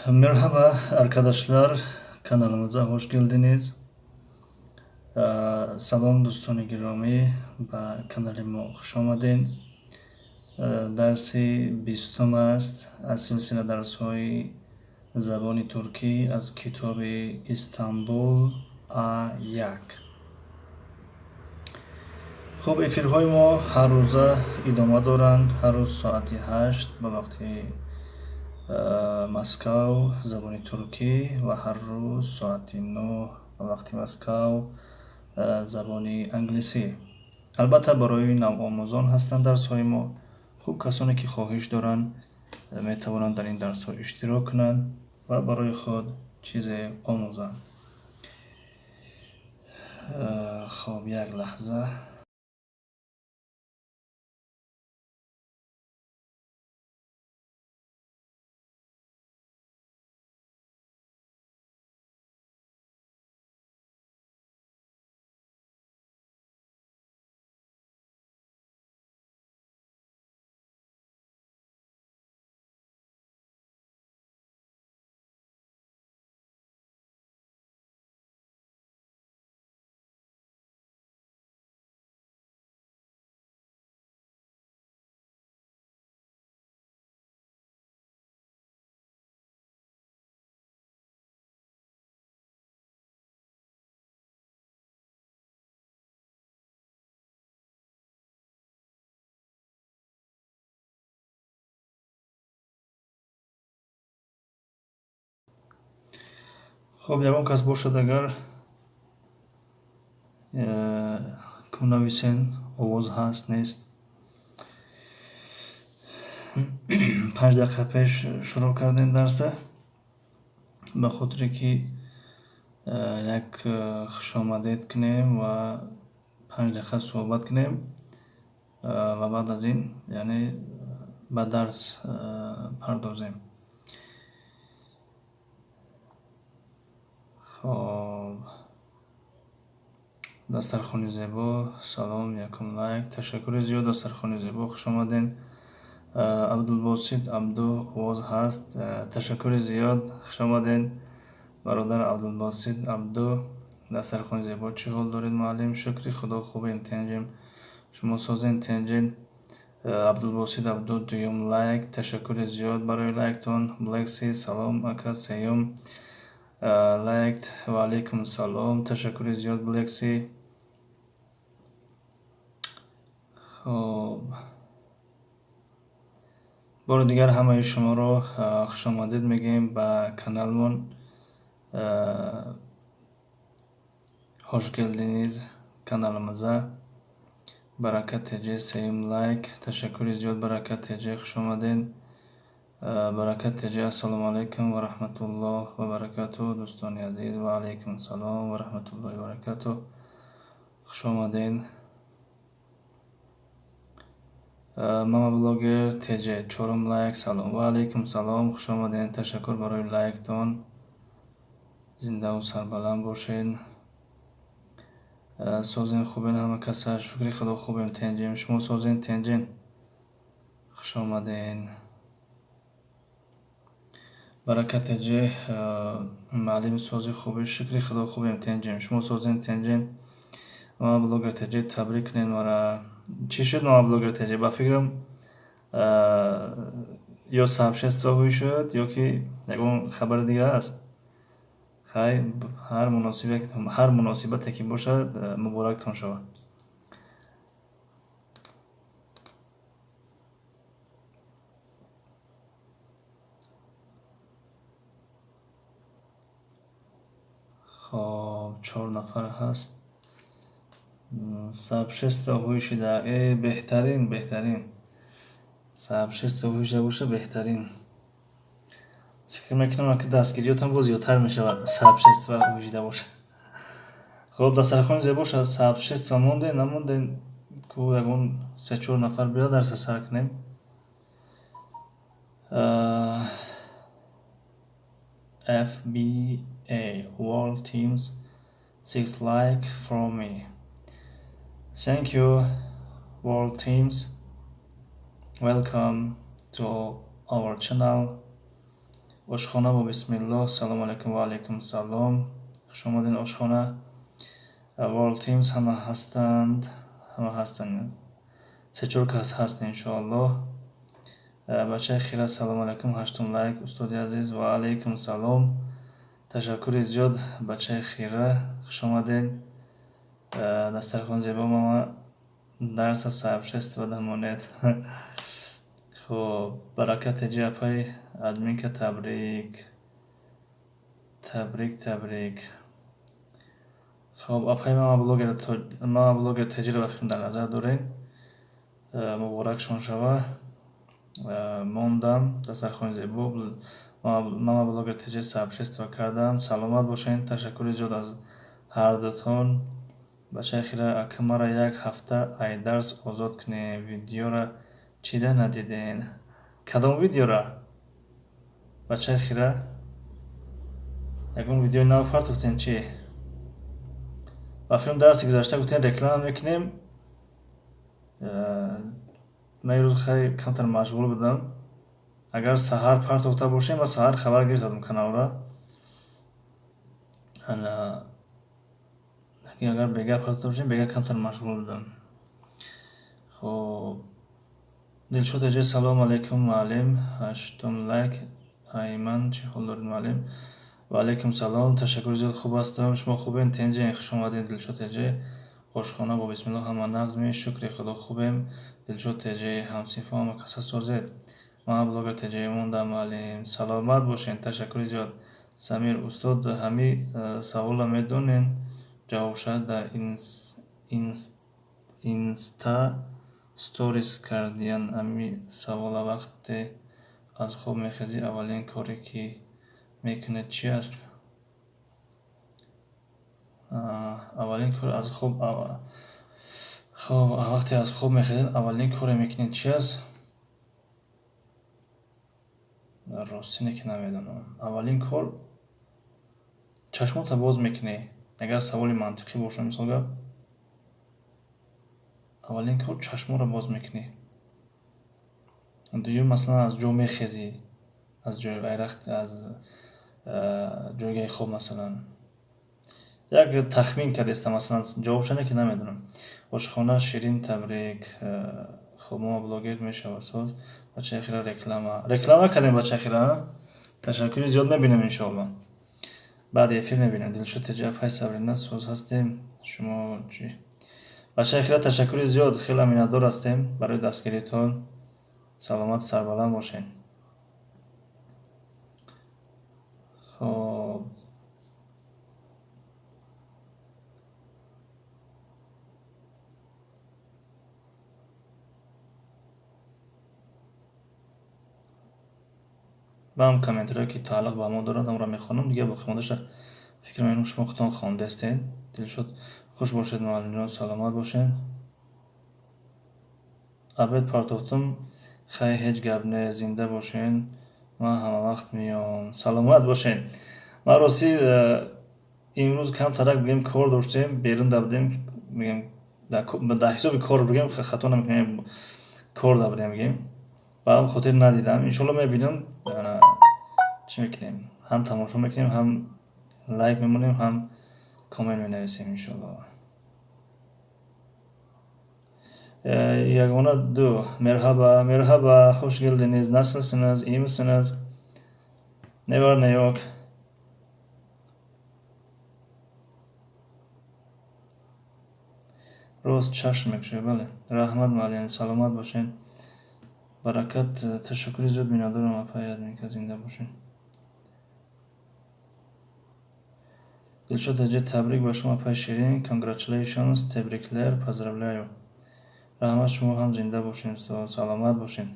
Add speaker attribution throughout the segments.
Speaker 1: Merhaba arkadaşlar, kanalımıza hoş geldiniz. Салом, дӯстони гиромӣ, ба канали мо хуш омадед. Дарси 20-ум аст аз силсила дарсҳои забони туркӣ аз китоби Истанбул А1. Хуб, эфирҳои мо ҳаррӯза идома доранд. Ҳар рӯз соати 8 ба вақти Москав забони туркӣ ва ҳар рӯз соати 9 ба вақти Москав забони англисӣ. Албатта, барои навомӯзон ҳастанд дарсҳои мо. Хуб, касоне ки хоҳиш доранд, метавонанд дар ин дарсҳо иштирок кунанд ва барои худ чизе омӯзанд. Хоб, як лаҳза. Хуб, ягон кас бошад, агар ку нависен, овоз ҳаст, нест. 5 дақиқа пеш шурӯъ кардем дарса, ба хотире ки як хушомадед кунем ва 5 дақиқа суҳбат кунем ва баъд аз ин, яъне, ба дарс пардозем. Хоб, дастархони зебо, салом, якум лайк, ташаккури зиёд, дастархони зебо, хуш омадед. Абдулбосит Абду, овоз ҳаст, ташаккури зиёд, хуш омадед, бародар Абдулбосит Абду. Дастархони зебо, чӣ ҳол доред, муаллим? Шукри Худо, хубем, тинҷем, шумо созен, тинҷед? Абдулбосит Абду, дуюм лайк, ташаккури зиёд барои лайктон. Блекси, салом, ака, сеюм лайк, ва алайкум салом, ташаккури зиёд, Блекси. Хоб, бори дигар ҳамаи шуморо хушомадед мегӯем ба каналмон. Hoş geldiniz kanalımıza. Баракат ТЖ, сеюм лайк, ташаккури зиёд, Баракат ТЖ, хуш омадед. Баракат ТЖ, ассалому алайкум ва раҳматуллоҳ ва баракату, дӯстони азиз, ва алайкум салом ва раҳматуллоҳи баракату, хуш омадед. Мама блогер ТЖ, чорум лайк, салом, ва алайкум салом, хуш омадед, ташаккур барои лайктон, зиндаву сарбаланд бошед. Созен, хубен ҳама каса? Шукри Худо, хубем, тинҷем, шумо созен, тинҷен? Хуш омадед. Баракат ТЖ, муаллими сози, хубӣ? Шукри Худо, хубем, тинҷем, шумо созен, тинҷен? Мама блогер ТЖ, табрик кунед мара. Чӣ шуд, мама блогер ТЖ? Ба фикрам, ё сообщество ҳуй шуд, ё ки ягон хабари дигар аст. Хай, ҳар муносибате ки бошад, муборактон шавад. Хоб, чор нафар ҳаст. Сообщество ҳуй шуда, э, беҳтарин, беҳтарин, сообщество ҳуй шуда боша, беҳтарин. Фикр мекунам, ки дастгириётон боз зиёдтар мешавад, сообщество ҳуй шуда бошад. Хоб, дастархони зебо шад, сообщество монде, намонде, ку ягон се чор нафар биёд, дарса сар кунем. FBA World Teams, six like from me. Thank you, World Teams. Welcome to our channel. Ошхона бо бисмиллоҳ. Салому алайкум ва алайкум салом. Хуш омадед ошхона. World Teams ҳама ҳастанд. Ҳама ҳастанд. Се-чор кас ҳаст иншоаллоҳ. Бачаи хира салому алайкум. Ҳаштум лайк устоди азиз. Ва алайкум салом. Ташаккури зиёд бачаи хира. Хуш омадед. Дастархон зебо мама дарса сообщество дамонед. Хуб, баракат теҷи апай админка табрик. Табрик, табрик. Хуб, апай мама блогер мама блогер теҷиро ба фикрам дар назар доред. Муборакшон шава. Мондам дастархони зебо. Мама блогер теҷи сообщество кардам. Саломат бошед. Ташаккури зиёд аз ҳардутон. Бачаи хира ака мара як ҳафта ай дарс озод кунед. Видеора чида надиден? Кадом видеора? Бачаи хира? Ягон видеои нав партофтен чӣ? Ба филм дарси гузашта гуфтем реклама мекунем. Ман имрӯз хеле камтар машғул будам. Агар саҳар партофта бошем, ман саҳар хабар гирифтам каналра. Ана агар бега партофта бошем, бега камтар машғул будам. Хуб, Дилшод эҷа салому алайкум муаллим. Ҳаштум лайк. Айман чӣ ҳол доред муаллим? Ва алайкум салом. Ташаккури зиёд, хуб ҳастам. Шумо хубен? Тенҷен, хуш омадед Дилшод эҷа. Ошхона бо бисмиллоҳ ҳама нағзми. Шукри Худо хубем. Дилшод теҷа ҳамсинфо ҳама каса созед. Ман блогер теҷа мондам муаллим. Саломат бошед. Ташаккури зиёд. Самир устод ҳами саволро медонен? Ҷавобша дар инста сторис кардиян ами савола вақте аз хоб мехезӣ аввалин коре ки мекунед чи аст? Аввалин кор аз хоб хоб вақте аз хоб мехезед аввалин коре мекунед чи аст? Ростӣ не ки намедонам. Аввалин кор чашмотро боз мекунӣ. Агар саволи мантиқӣ боша, мисол гап, аввалин кор чашморо боз мекунӣ. Дуюм, масалан, аз ҷо мехезӣ, аз ҷои айрахт, аз ҷойгаҳи хоб, масалан. Як тахмин кардеста, масалан, ҷавобша не ки намедонам. Ошхона ширин табрик. Хуб, мо блогер мешава соз. Бачаи хира реклама. Реклама кардем бачаи хира. Ташаккури зиёд, мебинем иншоаллоҳ. Баъди эфир мебинем. Дилшод теҷа апай Сабрина соз ҳастем. Шумо чӣ? Бачаи хира ташаккури зиёд, хеле миннатдор ҳастем барои дастгиритон. Саломат сарбаланд бошед. Хуб. Ман комментариҳое ки тааллуқ ба мо дорад, онро мехонам. Дигар боқимондаша фикр мекунам шумо худтон хондаистед. Дилшод хуш бошед муаллимҷон, саломат бошед. Абед партофтум, хай ҳеҷ гап не, зинда бошед. Ман ҳамавақт меём. Саломат бошед. Ман ростӣ имрӯз камтарак бигем кор доштем, берун да будем, бигем дар ҳисоби кор бигем, хато намекунем, кор да будем бигем. Ба ҳамин хотир надидам. Иншоалло мебинам, чӣ мекунем? Ҳам тамошо мекунем, ҳам лайк мемонем, ҳам коммент менависем иншоалло. Ягона ду. Merhaba, merhaba, hoş geldiniz. Nasılsınız? İyi misiniz? Ne var ne yok? Рост чашм мекушояд, бале. Раҳмат муаллим, саломат бошед. Баракат, ташаккури зиёд, миннатдорам апай админка, зинда бошед. Дилшод эҷа табрик ба шумо апай Ширин. Congratulations, tebrikler, поздравляю. Раҳмат, шумо ҳам зинда бошед, саломат бошед.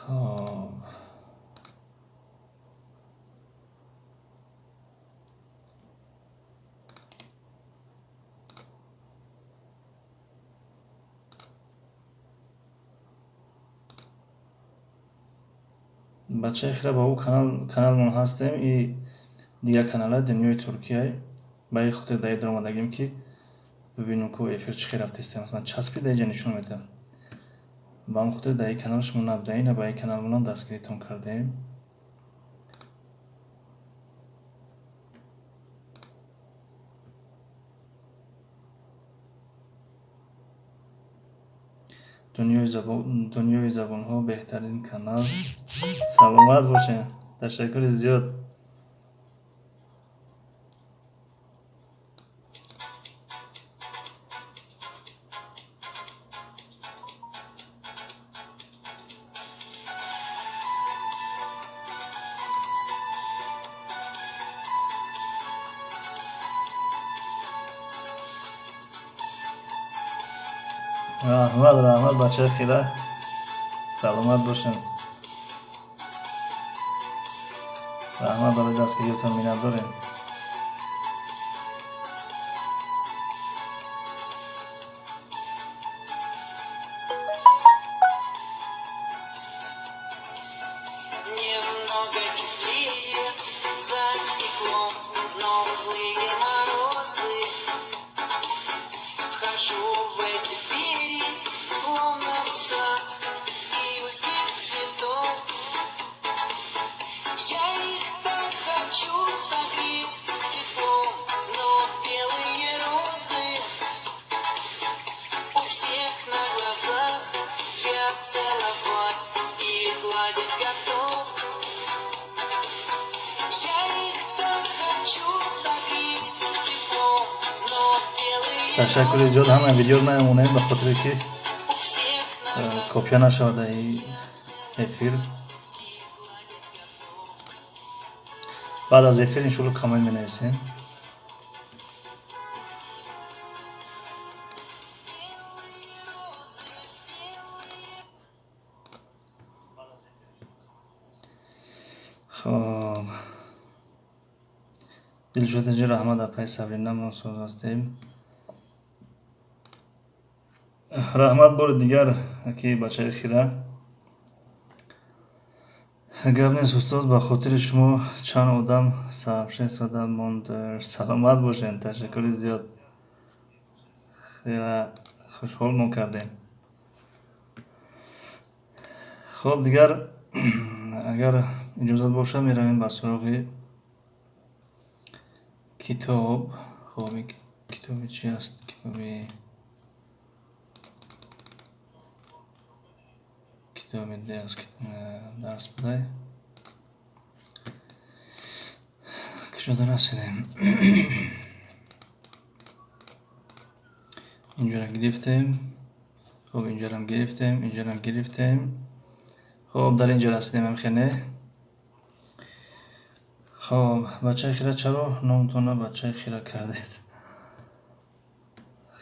Speaker 1: Хоб. Бачаи хира ба ӯ каналмон ҳастем и дигар канала дунёи Туркия. Ба ин хотир дар ин омадагим ки Бибинем ку эфир чӣ хел рафтааст. Масалан, часпида иҷа нишон медиҳам. Ба ҳамон хотир дар ин канал шумо набудаед, ина ба ин канал монам дастгиритон кардем. Дунёи забонҳо беҳтарин канал. Саломат бошед. Ташаккури зиёд. Раҳмат, раҳмат, бачаи хира. Саломат бошед. Раҳмат барои дастгириятон, миннатдорем.
Speaker 2: Немного теплее за стеклом, но злые морозы. Вхожу в эти двери, словно в сад июльских цветов. Я их так хочу согреть теплом, но белые розы у всех на глазах. Я целовать и гладить готов. Я их так хочу согреть теплом, но белые
Speaker 1: Ташаккури зиёд. Ҳама видео намемонем ба хотире ки
Speaker 2: у всех на глазах.
Speaker 1: Копия нашавад ин эфир. Баъд аз эфир иншоалло коммент менависем. Хоб, Дилшодаҷи, раҳмат, апаи Сабрина, мо соз ҳастем. Раҳмат бори дигар, ки бачаи хира. Гап нест, устоз, ба хотири шумо чанд одам сообщество да монд. Саломат бошед, ташаккури зиёд. Хеле хушҳол мо кардем. Хоб, дигар агар иҷозат бошад, меравем ба суроғи китоб. Хоб, ин китоби чи аст? Китоби дарс будай. Кушода расидем. Инҷоро гирифтем. Хоб, инҷорам гирифтем, инҷорам гирифтем. Хоб, дар инҷо расидем ҳамхене. Хоб, бачаи хира, чаро номтонро бачаи хира кардед?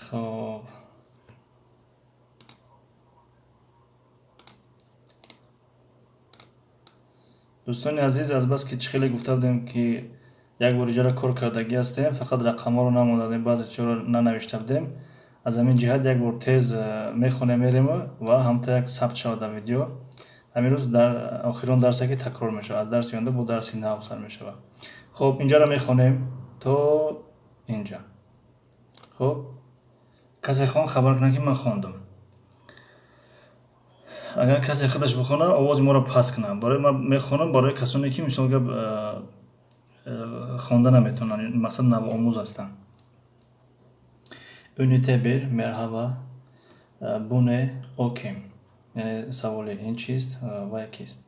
Speaker 1: Хоб, дӯстони азиз, азбаски чӣ хеле гуфта будем, ки як бор иҷора кор кардагӣ ҳастем, фақат рақамҳоро намондадем, баъзе чизҳоро нанавишта будем. Аз ҳамин ҷиҳат як бор тез мехонем, мерем ва ҳамта як сабт шавад дар видео. Ҳамин рӯз дар охирон дарсе ки такрор мешавад, аз дарси оянда бо дарси нав сар мешавад. Хоб, инҷаро мехонем то инҷа. Хоб, касе хон, хабар кунад, ки ман хондам. Агар касе худаш бихонад, овози моро паст кунад. Барои ман мехонам, барои касоне ки, мисол гап, хонда наметавонанд, мақсад навомӯз ҳастанд. Ünite 1. Merhaba. Bu ne? O kim? Яъне саволи ин чист ва кист.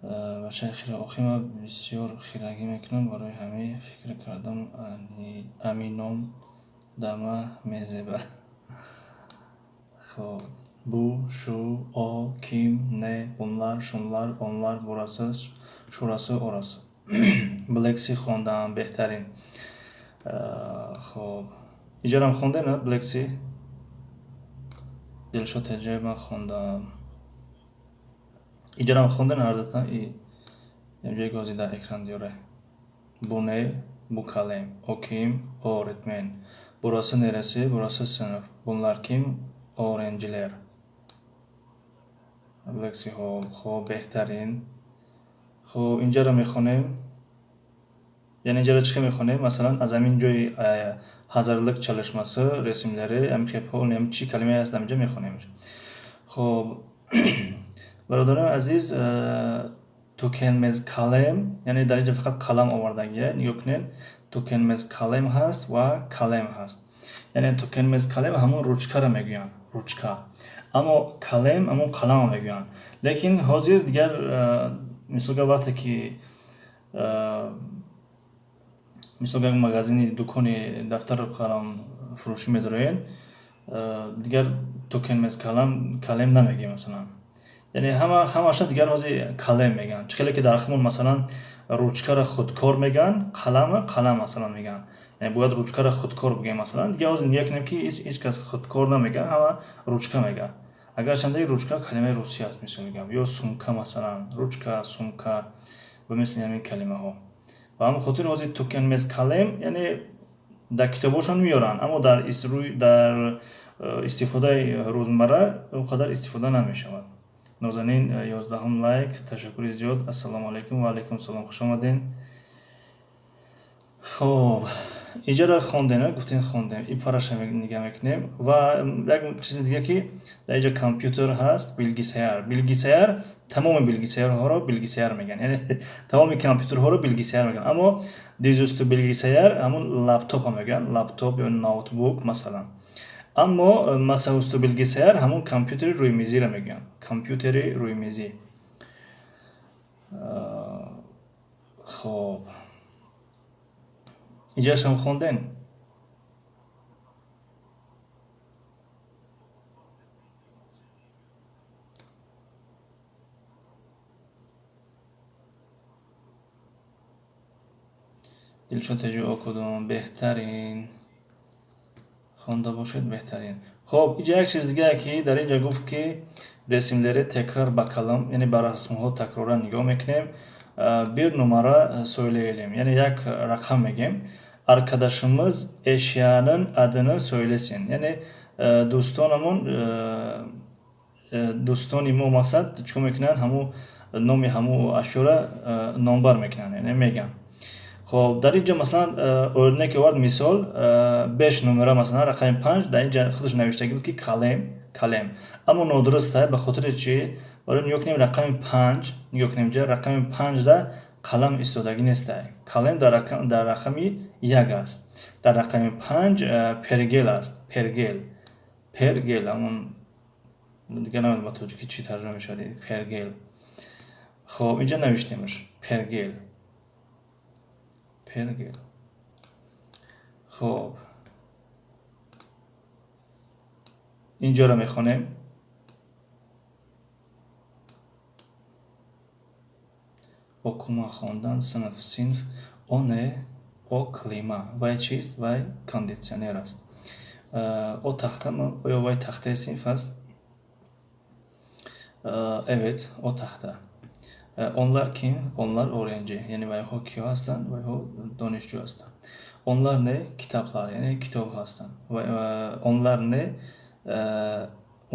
Speaker 1: Бачаи хира, охи ман бисёр хирагӣ мекунам, барои ҳамин фикр кардам, амином дама мезеба. Хоб, bu, şu, o, kim, ne, bunlar, şunlar, onlar, burası, şurası, orası. Black Sea хондам, беҳтарин. Хоб, иҷарам хонде на Black Sea? Дилшод Теҷаев, ман хондам. Иҷарам хонде на ҳардатан? Ҷое ки ҳозир дар экран диёре. Bu ne? Bu kalem. O kim? Öğretmen. Burası neresi? Burası sınıf. Bunlar kim? Öğrenciler. Black Sea Hall. Хоб, беҳтарин. Хоб, инҷаро мехонем. Яъне инҷаро чӣ мехонем? Масалан, аз ҳамин ҷои hazırlık çalışması resimleri ҳамин чӣ калимае ҳаст, ҳаминҷа мехонемш. Хоб, бародарони азиз, tükenmez kalem, яъне дар инҷа фақат қалам овардагия. Нигоҳ кунед, tükenmez kalem ҳаст ва kalem ҳаст. Яъне tükenmez kalem ҳамон ручкаро мегӯянд, ручка. Аммо kalem ҳамон қаламро мегӯянд. Лекин ҳозир дигар, мисолга, вақте ки мисолга магазини, дукони дафтару қалам фурӯшӣ медороед, дигар tükenmez kalem намегӯем, масалан. Яъне ҳамаша дигар ҳозир kalem мегӯянд. Чӣ хеле ки дар хумон, масалан, ручкаро худкор мегӯянд, қалама қалам, масалан, мегӯянд. Яъне бояд ручкаро худкор бигӯем, масалан. Дигар ҳозир нигоҳ кунем, ки ҳеҷ кас худкор намегӯяд, ҳама ручка мегӯяд. Агарчанде ручка калимаи русӣ аст, мисол мегӯям, ё сумка, масалан, ручка, сумка ва мисли ҳамин калимаҳо. Ба ҳамин хотир ҳозир tükenmez kalem, яъне дар китобҳошон меоранд, аммо дар истифодаи рӯзмарра он қадар истифода намешавад. Нозанин, 11-ум лайк, ташаккури зиёд. Ассалому алайкум. Ва алайкум салом, хуш омадед. Хоб, иҷара хондем, гуфтем, хондем, и параша нигаҳ мекунем. Ва як чизи дига, ки дар инҷа компютер ҳаст, bilgisayar. Bilgisayar, тамоми bilgisayarҳоро bilgisayar мегӯянд, яъне тамоми компютерҳоро bilgisayar мегӯянд. Аммо dizüstü bilgisayar ҳамон лаптопа мегӯянд, лаптоп ё ноутбук, масалан. Аммо masaüstü bilgisayar ҳамон компютери рӯймизиро мегӯянд, компютери рӯймизӣ. Хоб, иҷарашам хондем. Дилшод теҷи окудум, беҳтарин, хонда бошед, беҳтарин. Хоб, иҷа як чиз дига, ки дар инҷа гуфт, ки resimlere tekrar bakalım, яъне ба расмҳо такроран нигоҳ мекунем. Bir numara söyleyelim, яъне як рақам мегем. Arkadaşımız eşyanın adını söylesin, яъне дӯстонамон, дӯстони мо, мақсад, чӣ кор мекунанд? Ҳамун номи ҳамун ашёра номбар мекунанд, яъне мегӯянд. Хоб, дар инҷа, масалан, örnek овард, мисол, 5 numara, масалан, рақами 5. Дар инҷа худаш навиштагӣ буд, ки kalem, kalem, аммо нодуруст. Ба хотири чӣ? Барои нигоҳ кунем, рақами 5, нигоҳ кунем, инҷа рақами 5-да қалам истодагӣ нестай. Kalem дар рақами 1 аст. Дар рақами 5 пергел аст, пергел, пергел ҳамон, дигар намедонам ба тоҷикӣ чӣ тарҷума мешавад пергел. Хоб, инҷа навиштемаш пергел, пергел. Хоб, инҷоро мехонем. Okuma, хондан, sınıf, sinf. O ne? O klima. Вай чист? Вай кондитсионер аст. O taxta mı? Оё вай тахтаи синф аст? Evet, o tahta. Onlar kim? Onlar öğrenci. Яъне вайҳо киҳо ҳастанд? Вайҳо донишҷӯ ҳастанд. Onlar ne? Kitaplar, яъне китоб ҳастанд. Onlar ne?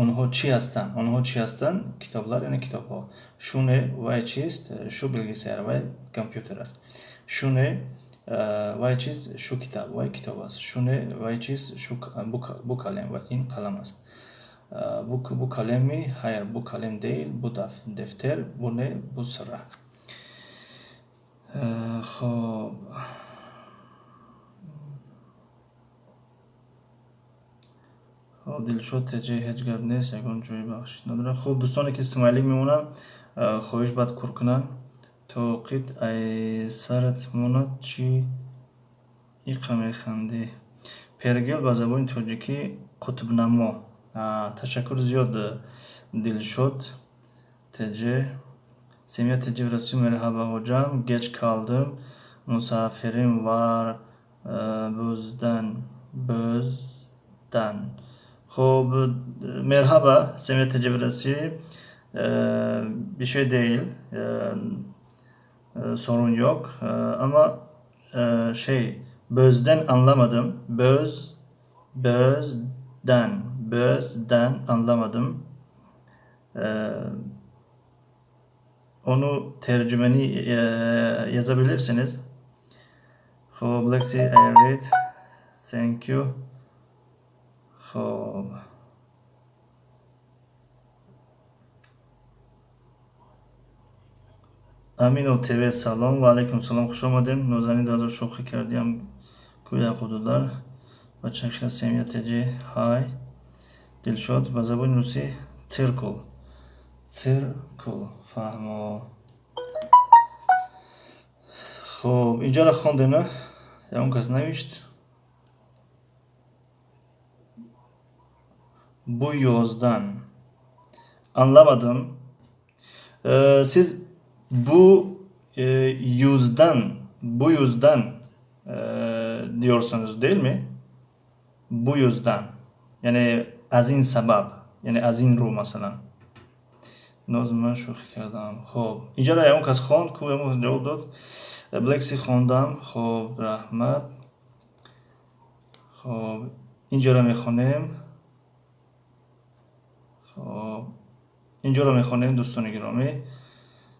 Speaker 1: Онҳо чӣ ҳастанд? Онҳо чӣ ҳастанд? Kitaplar, яъне китобҳо. Şu ne? Вай чист? Şu bilgisayar, вай компютер аст. Şu ne? Вай чист? Şu kitap, вай китоб аст. Şu ne? Вай чист? Şu, bu kalem, ва ин қалам аст. Bu kalem mi? Hayır, bu kalem değil, bu defter. Bu ne? Bu sıra. Хоб, хоб, Дилшод теҷи, ҳеҷ гап нест, ягон ҷои бахшиш надорад. Хуб, дӯстоне ки смайлик мемонанд, хоҳиш бад кур кунанд. Тоқит ай сарат монад, чӣ иқа механдӣ? Пергел ба забони тоҷикӣ қутбнамо. Ташаккур зиёд, Дилшод теҷе. Семья теҷи в Россию. Merhaba hocam, geç kaldım, misafirim var Bözden, Bözden. Хоб, merhaba Семья теҷи в Россию. Bir şey değil, sorun yok, ama şey, Bözden anlamadım. Böz, Bözden, Bözden anlamadım. Onu tercümeni yazabilirsiniz. Хоб, Lexi, I read. Thank you. Хоб, Амино ТВ, салом ва алайкум салом, хуш омадед. Нозанин 2000 шӯхӣ кардиам ку Яқуб ва чанхира семья ТЖ. Ҳай Дилшод, ба забони русӣ циркул, циркул, фаҳмо. Хоб, инҷоро хондем, на? Ягон кас навишт? Bu yüzden. Anlamadım. Siz bu yüzden, bu yüzden diyorsunuz değil mi? Bu yüzden. Яъне аз ин сабаб, яъне аз ин рӯ масалан. Ноз, ман шӯхӣ кардам. Хоб, инҷоро ягон кас хонд ку, ягон кас ҷавоб дод? Блекси, хондам. Хоб, раҳмат. Хоб, инҷоро мехонем. Хоб, инҷоро мехонем, дӯстони гиромӣ.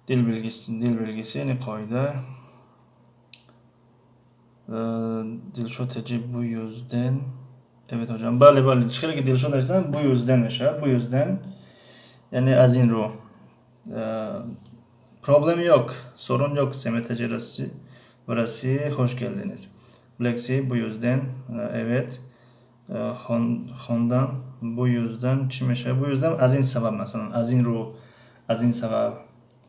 Speaker 1: Dil bilgisi, dil bilgisi, яъне қоида. Дилшод Теҷи, bu yüzden. Evet hocam. Бале, бале. Чӣ хеле ки Дилшод нависанд, bu yüzden мешавад. Bu yüzden, яъне аз ин рӯ. Problem yok. Sorun yok. SMTC burası, hoş geldiniz. Lexi, bu yüzden. Evet. Хондам. Bu yüzden чӣ мешавад? Bu yüzden аз ин сабаб, масалан, аз ин рӯ, аз ин сабаб.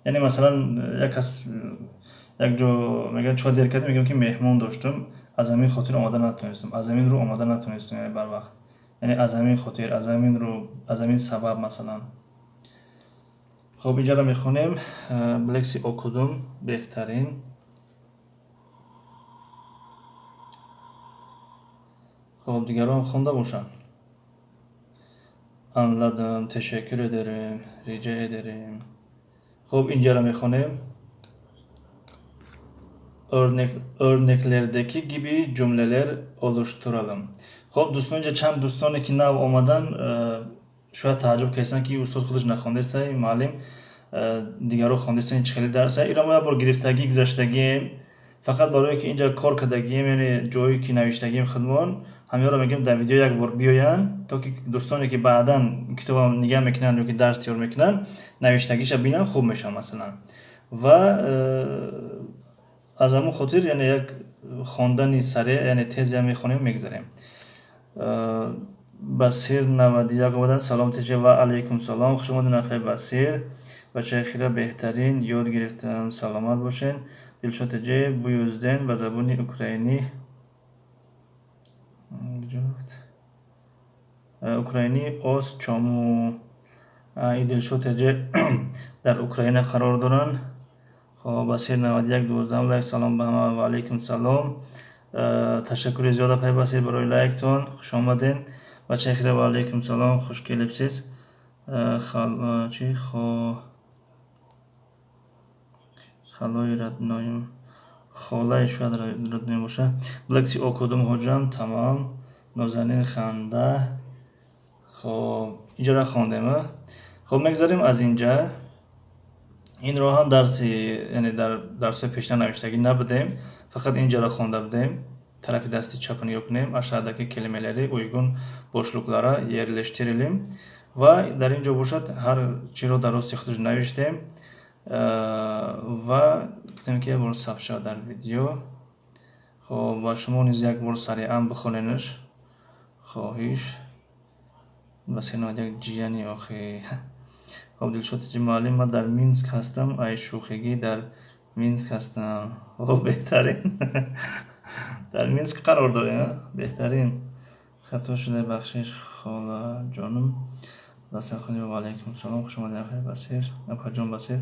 Speaker 1: Яъне масалан як кас як ҷо мегӯяд, чӣ дер кардӣ, мегӯям ки меҳмон доштум, аз ҳамин хотир омода натонистам, аз ҳамин рӯ омода натонистам, яъне барвақт. Яъне аз ҳамин хотир, аз ҳамин рӯ, аз ҳамин сабаб масалан. Хоб, инҷаро мехонем. Блекси, okudum, беҳтарин. Хоб, дигарон хонда бошанд. Anladım, teşekkür ederim, rica ederim. Хоб, инҷаро мехонем. Örneklerdeki gibi cümleler oluşturalım. Хоб, дӯстон, инҷа чанд дӯстоне ки нав омадан, шояд тааҷҷуб карданд, ки устод худаш нахондаиста, муаллим, дигарро хондааста, чӣ хеле дарса. Иро мо як бор гирифтагӣ гузаштагием, фақат барое ки инҷа кор кардагием, яъне ҷое ки навиштагием худмон, ҳаминро мегӯем, дар видео як бор биёянд, то ки дӯстоне ки баъдан китобам нигаҳ мекунанд ё ки дарс тайёр мекунанд, навиштагиша бинанд, хуб мешавад масалан. Ва аз ҳамон хотир, яъне як хондани сареъ, яъне тез я мехонем, мегзарем. Басир 91 омадан. Салом Теҷа, ва алайкум салом, хуш омадед, ахи Басир. Бачаи хира, беҳтарин, ёд гирифтам, саломат бошед. Дилшод Теҷе, bu yüzden ба забони украинӣ украинӣ ось чому. И Дилшод Теҷе дар Украина қарор доранд. Хоб, Басир 91 12 лайк. Салом ба ҳама, ва алайкум салом. Ташаккури зиёд, апай Басир, барои лайктон, хуш омадед. Бачаи хира, ва алайкум салом, хуш келибсиз. Чи халои родноим, холаи шояд родноим боша. Блекси, okudum hocam, тамом. Нозанин, ханда. Хоб, инҷоро хондем. Хоб, мегзарем аз инҷа. Инро ҳам дарси, яъне дар дарсҳои пешина навиштагӣ набудем, фақат инҷаро хонда будем. Тарафи дасти чапро нигоҳ кунем. Aşağıdaki kelimeleri uygun boşluklara yerleştirelim. Ва дар ин ҷо бошад, ҳар чиро дар рости худаш навиштем ва гуфтем ки як бор сабт шавад дар видео. Хоб, ва шумо низ як бор сариан бихоненаш, хоҳиш. Басир 91 ҷияни охи. Хоб, Дилшод, муаллим, ман дар Минск ҳастам, ай шӯхигӣ дар Минск ҳастам. Хоб, беҳтарин, дар Минск қарор дорем, беҳтарин. Хато шуда, бахшиш, холаҷонум. Дастархони, ва алайкум салом, хуш омадед, ахи Басир, апаҷон Басир.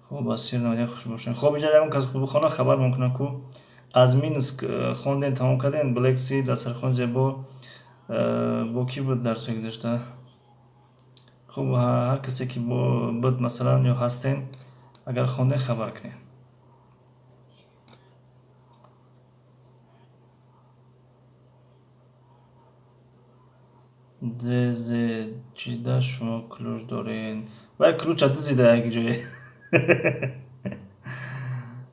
Speaker 1: Хоб, Басир 91, хуш бошед. Хоб, инҷа ягон кас бихона, хабар мумкина ку аз Минск хондем, тамом кардем. Блекси, дастархон зебо, бо кӣ буд дарсҳои гузашта? Хуб, ҳар касе ки буд масалан ё ҳастен, агар хондем, хабар кунед. Дзе чида шумо ключ дорен? Вай ключа дузида як ҷое.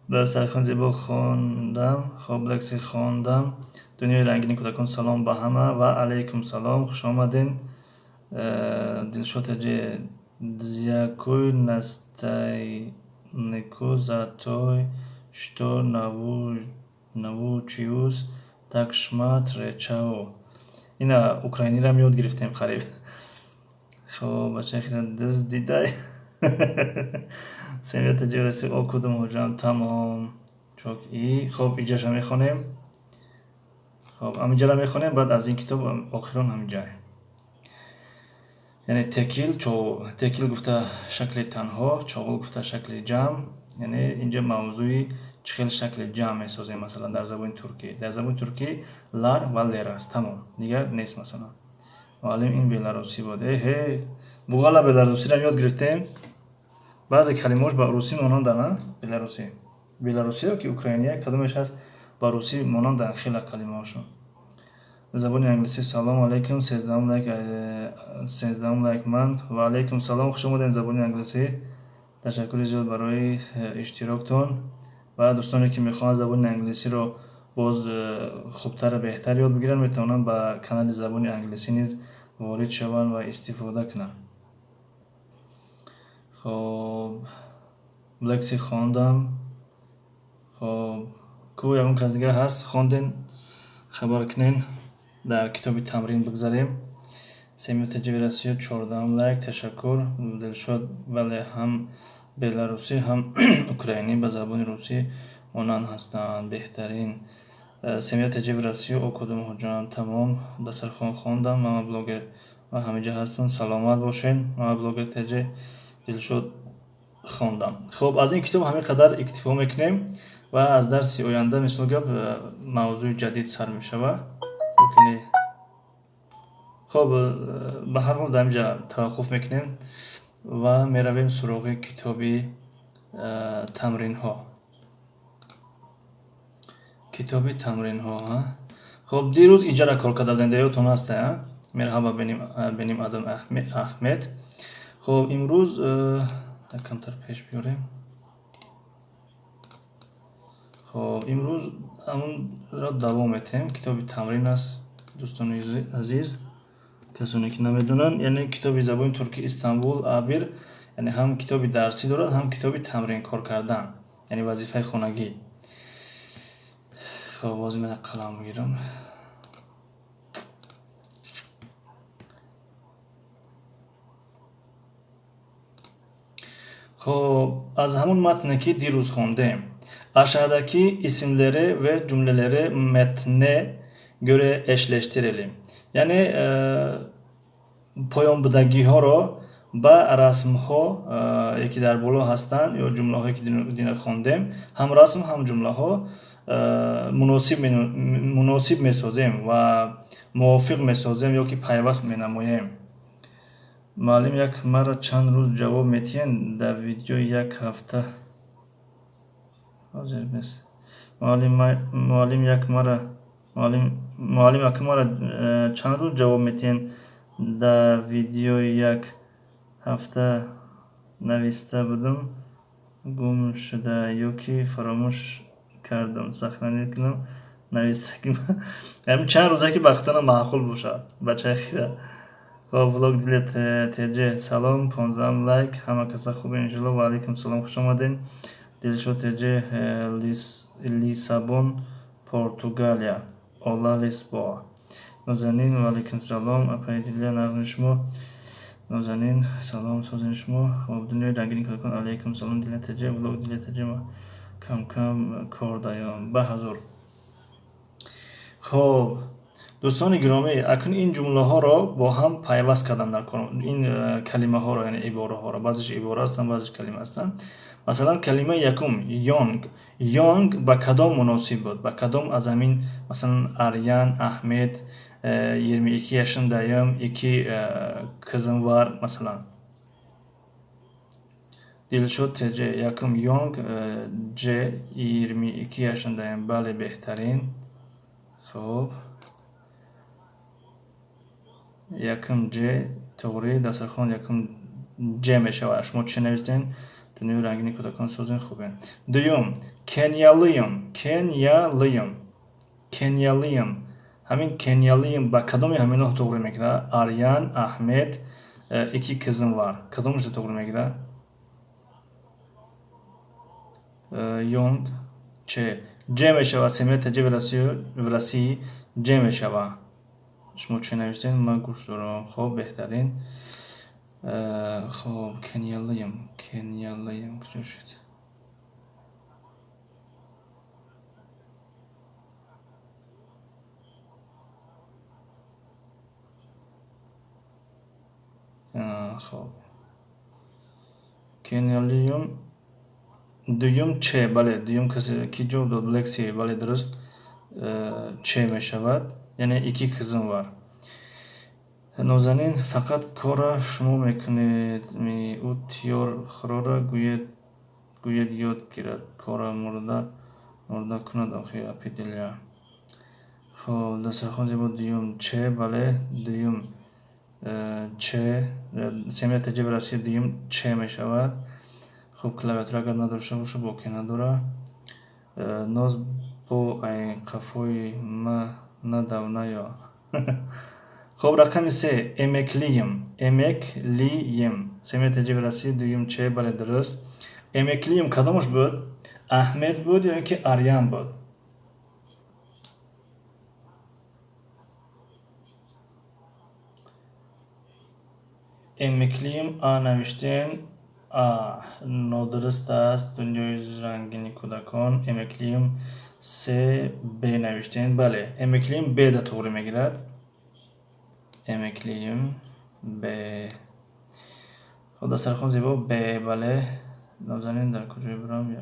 Speaker 1: Дастархон зебо хондам. Хоб, лекси хондам. Дунёи рангини кӯдакон, салом ба ҳама. Ва алайкум салом, хуш омаден. Дилшод Эҷе, дзякуй наставнику за той, что научился так шмат речао. Ина украинирам ёд гирифтем қариб. Хоб, бачаи хира диз дидай. Семья ТЖ окудум ҳоҷам, тамом. Чок и. Хоб, иҷаша мехонем. Хоб, ҳаминҷара мехонем, баъд аз ин китоб охирон ҳаминҷае. Яъне tekil, tekil гуфта шакли танҳо, çoğul гуфта шакли ҷамъ. Яъне инҷа мавзӯи чӣ хел шакли ҷамъ месозем, масалан, дар забони туркӣ. Дар забони туркӣ lar ва ler аст, тамом. Дигар нест, масалан. Муаллим ин беларусӣ буд. Эҳе, буғала беларусиро ёд гирифтем. Баъзе калимаҳош ба русӣ монанданд, а? Беларусӣ. Беларусиро ки украиния кадомеш ҳаст, ба русӣ монанданд хеле калимаҳошон. Забони англисӣ, салом алейкум, 13-ум лайк, 13-ум лайк ман. Ва алейкум салом, хуш омадед забони англисӣ. Ташаккури зиёд барои иштироктон. Ва дӯстоне ки мехоҳанд забони англисиро боз хубтар беҳтар ёд бигиранд, метавонанд ба канали забони англисӣ низ ворид шаванд ва истифода кунанд. Хоб, лекси хондам. Хоб, ку ягон кас дигар ҳаст, хонден, хабар кунен. Дар китоби тамрин бигзарем. Семья ТЖ Россия, 14-ум лайк, ташаккур. Дилшод, бале, ҳам беларусӣ ҳам украинӣ ба забони русӣ монанд ҳастанд, беҳтарин. Семья ТЖ Россия, окудум ҳоҷам, тамом. Дастархон хондам. Мама блогер, ман ҳаминҷа ҳастам, саломат бошед. Мама блогер ТЖ, Дилшод хондам. Хоб, аз ин китоб ҳамин қадар иктифо мекунем ва аз дарси оянда, мисол гап, мавзӯи ҷадид сар мешавад. Хоб, ба ҳар ҳол дар инҷа таваққуф мекунем ва меравем суроғи китоби тамринҳо. Китоби тамринҳо. Хоб, дирӯз иҷара кор карда будем, ёдтон ҳаст, а? Мерҳаба беним Адам Аҳмед. Хоб, имрӯз камтар пеш биёрем. Хоб, имрӯз ҳамонро давом метиҳем. Китоби тамрин аст, дӯстони азиз, касоне ки намедонанд, яъне китоби забони турки Истанбул А1, яъне ҳам китоби дарсӣ дорад, ҳам китоби тамрин кор кардан, яъне вазифаи хонагӣ. Хоб, боз ман қалам бигирам. Хоб, аз ҳамон матне ки дирӯз хондем, aşağıdaki isimleri ve cümleleri metne göre eşleştirelim. Яъне поёнбудагиҳоро ба расмҳо, ки дар боло ҳастанд ё ҷумлаҳое ки дина хондем, ҳам расм ҳам ҷумлаҳо муносиб месозем ва мувофиқ месозем ё ки пайваст менамоем. Муаллим, як марра чанд рӯз ҷавоб метиҳен дар видеои як ҳафта? Ҳозир бес. Муаллим як марра, муаллим як марра чанд рӯз ҷавоб метиҳен дар видеои як ҳафта? Нависта будам, гум шуда ё ки фаромӯш кардам, сохранить кунам навистагим. Ҳамин чанд рӯзе ки бахтона маъқул бошад, бачаи хира. Хоб, влог Дилия ТЖ, салом, 15-ум лайк, ҳама каса хубе иншоалло. Ва алайкум салом, хуш омаден. Дилшод ТЖ, Лиссабон, Португалия, Ола Лисбоа. Нозанин, ва алайкум салом, апаи Дилия, нағми шумо. Нозанин, салом, созини шумо. Хоб, дунёи рангини кӯдакон, алайкум салом, Дилия ТЖ, влог Дилия ТЖ, кам-кам кор даём. Ба ҳазур. Хоб, дӯстони гиромӣ, акнун ин ҷумлаҳоро бо ҳам пайваст кардам дар кор. Ин калимаҳоро, яъне ибораҳоро, баъзеш ибора ҳастанд, баъзеш калима ҳастанд. Масалан, калимаи якум young. Young ба кадом муносиб буд? Ба кадом аз ҳамин, масалан, Арян, Аҳмед, 22 yaşındayım, iki kızım var, масалан. Дилшод ТЖ, якум young, J, 22 yaşındayım. Бале, беҳтарин. Хоб, якум J, туғри, дастархон якум J мешавад. Шумо чӣ навистен? Дунёи рангини кӯдакон созен хубен. Дуюм, кениялиюм, кениялиюм, кениялиюм. Ҳамин кениялиюм ба кадоми ҳаминҳо туғри мегирад? Арян, Аҳмед, ики кизм вар. Кадомашда туғри мегирад? Йонг, че. Ҷ мешавад, семья таҷи в России Ҷ мешавад. Шумо чӣ навиштед? Ман гӯш дорам. Хоб, беҳтарин. Хоб, кениялиюм, кениялиюм куҷо шуд? Хоб, кениялиюм дуюм че, бале, дуюм касе ки ҷавоб дод, Лекси, бале, дуруст, че мешавад, яъне ики кизм вар. Нозанин, фақат кора шумо мекунед, ми ӯ тиёр хӯрора гӯед ёд гирад, кора мурда кунад охи апиделия. Хоб, дастархон зебо, дуюм че, бале, дуюм че, семья таҷи в Россия дуюм че мешавад. Хуб, клавиатура агар надошта боша, боке надора. Ноз бо ай қафои ма надав наё. Хоб, рақами се, эмеклием, эмеклием. Семья таҷи в Россия дуюм че, бале, дуруст. Эмеклием кадомаш буд? Аҳмед буд ё ин ки Арян буд? Эмеклием а навиштем, а нодуруст аст. Дунёи рангини кӯдакон, эмеклием се б навиштем, бале, эмеклием б да туғри мегирад. Эмеклием б. Хоб, дастархон зебо б, бале. Нозанин дар куҷое бурам?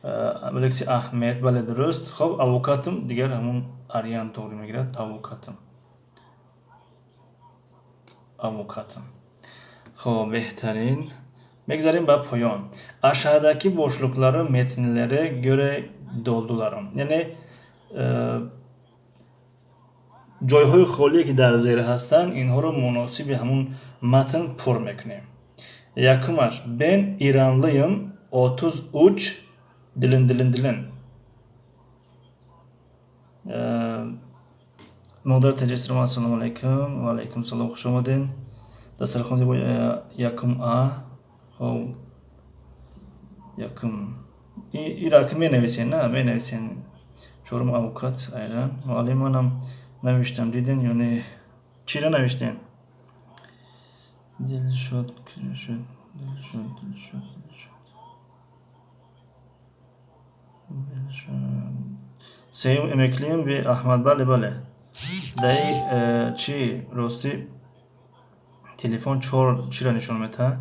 Speaker 1: Лекси Аҳмед, бале, дуруст. Хоб, авокатум дигар ҳамун Арян туғри мегирад, авокатум. Авокатум. Хоб, беҳтарин. Мегзарем ба поён. Aşağıdaki boşlukları metinlere göre dolduralım. Яъне ҷойҳои холие ки дар зер ҳастанд, инҳоро муносиби ҳамун матн пур мекунем. Якумаш, бен иранлыйм отуз уч дилин дилин дилин. Модар таҷассума, ассалому алайкум. Ва алайкум салом, хуш омадед. Дастархон зебо, якум а. Хоб, якум. Ира ки менависен, на, менависен. Чорум авокат, айран. Муаллим, манам навиштам, диден ё не? Чира навиштен? Дилшод, куҷо шуд? Дилшод, Дилшод, Дилшод. Дилшод. Сеюм эмеклием би Аҳмад, бале, бале. Даи чи рости телефон чор чира нишон метаҳад?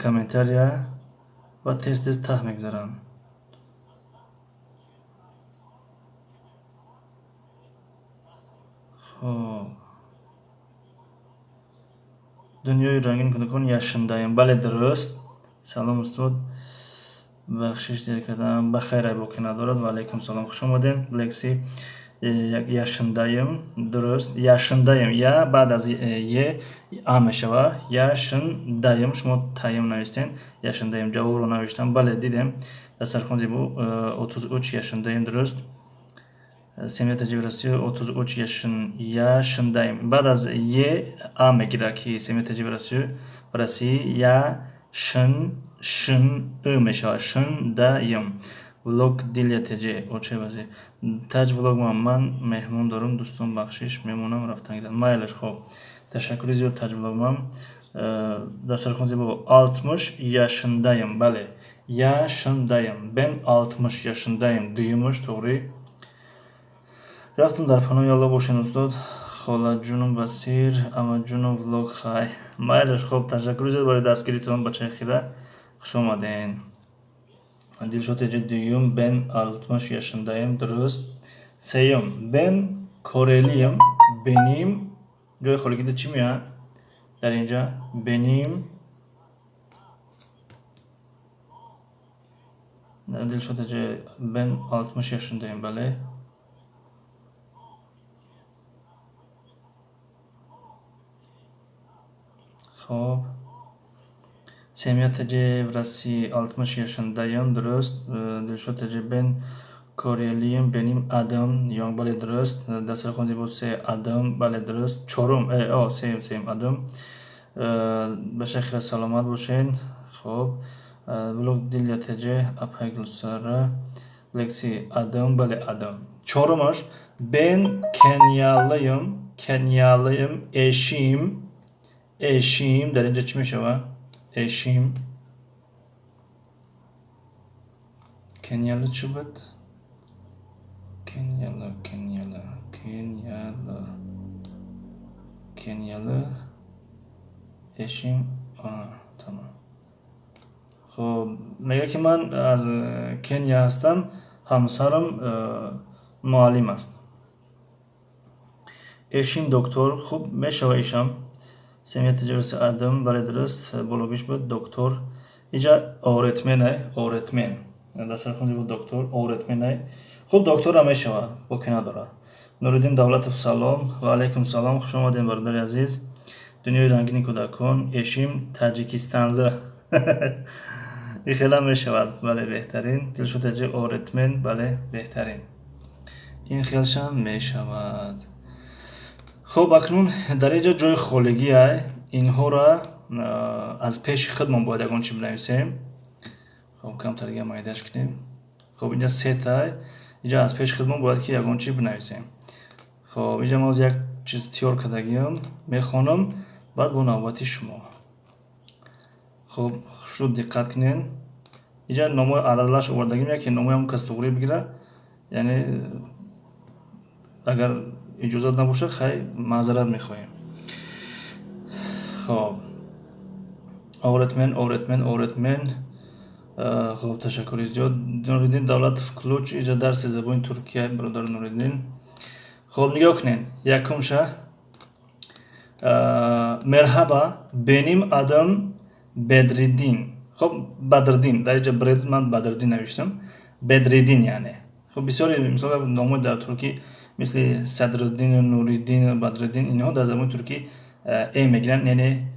Speaker 1: Комментария ва тез тез таҳ мегзаранд. Хоб, дунёи рангин кӯдакон яшиндаем, бале, дуруст. Салом устод, бахшиш дер кардам, ба хайр, боқӣ надорад. Ва алайкум салом, хуш омадед. Лекси, яшиндаем, дуруст, яшиндаем, я баъд аз е а мешава, яшиндаем, шумо таем навистен, яшиндаем, ҷавобро навиштам, бале, дидем. Дастархон зебо, отуз уч яшиндаем, дуруст. Семья таҷи в Россия отуз уч яшиндаем. Баъд аз е а мегирад, ки семья таҷи в Россия я шин шин ы мешавад, шиндаем. Влог Дилия ТЖ, оче вази. Таҷ влог ман меҳмон дорам, дӯстон бахшиш, мемонам рафтан гиранд. Майлаш, хоб. Ташаккури зиёд Таҷ влог ман. Дастархон зебо, алтмиш яшиндаем, бале. Яшиндаем. Бен алтмиш яшиндаем. Дуюмаш туғри. Рафтам дар паноҳи Аллоҳ бошен устод. Холаҷунум Басир, амаҷунум влог хай. Майлаш, хоб, ташаккури зиёд барои дастгиритон, бачаи хира. Хуш омаден. Дилшод ТЖ дуюм, бен алтмиш яшиндаем, дуруст. Сеюм, бен корелием, беним, ҷои холигида чӣ меояд? Дар инҷа беним. Дилшод ТЖ бен алтмиш яшиндаем, бале. Хоб. Семья ТЖ в России, 60 yaşındayım, дуруст. Дилшод ТЖ, ben Koreliyim, benim adım Young, бале, дуруст. Дастархон зебо, се adım, бале, дуруст. Чорум, о, сеюм, сеюм adım. Ба шахира саломат бошед. Хоб, влог Дилия ТЖ, апай Гулсара, Лекси, adım, бале, adım. Чорумаш: ben Kenyalıyım, Kenyalıyım, eşim, eşim дар инҷа чӣ мешавад? Eşim Kenyalı чӣ буд? Kenyalı, Kenyalı, Kenyalı, Kenyalı, eşim, тамом. Хоб, мегӯяд, ки ман аз Кения ҳастам, ҳамсарам муаллим аст. Eşim doktor, хуб, мешава ишам. Семья тиҷорати adım, бале, дуруст, бологиш буд, doktor. Иҷа öğretmen ай, öğretmen. Дастархон буд, doktor, öğretmen ай. Хуб, доктора мешава, боке надорад. Нуриддин Давлатов, салом. Ва алайкум салом, хуш омадем, бародари азиз. Дунёи рангини кӯдакон, eşim Таҷикистанлы. И хела мешавад, бале, беҳтарин. Дилшод ТЖ, öğretmen, бале, беҳтарин. Ин хелшам мешавад. Хуб, акнун дар инҷа ҷои холигӣ ай, инҳоро аз пеши худмон бояд ягон чи бинависем. Хуб, камтар дига майдаш кунем. Хуб, инҷа сетай, инҷа аз пеши худмон бояд ки ягон чи бинависем. Хуб, инҷа ман як чиз тиёр кардагиам, мехонам, баъд бо навбати шумо. Хуб, хушрӯ диққат кунед. Инҷа номои аралаш овардагим, яке номои ҳамон кас туғрӣ бигира, яъне агар иҷозат набошад, хай, маъзарат мехоҳем. Хоб, öğretmen, öğretmen, öğretmen. Хуб, ташаккури зиёд. Нуриддин Давлатов, ключ, иҷа дарси забони туркия, бародар Нуриддин. Хуб, нигоҳ кунед, якумша: Merhaba, benim adım Bedriddin. Хуб, Бадриддин, дар инҷа бред, ман Бадриддин навиштам, Бедриддин, яъне хуб, бисёре мисол номҳои дар туркӣ, мисли Садриддину Нуриддин, Бадриддин, инҳо дар забони туркӣ э мегиранд, яъне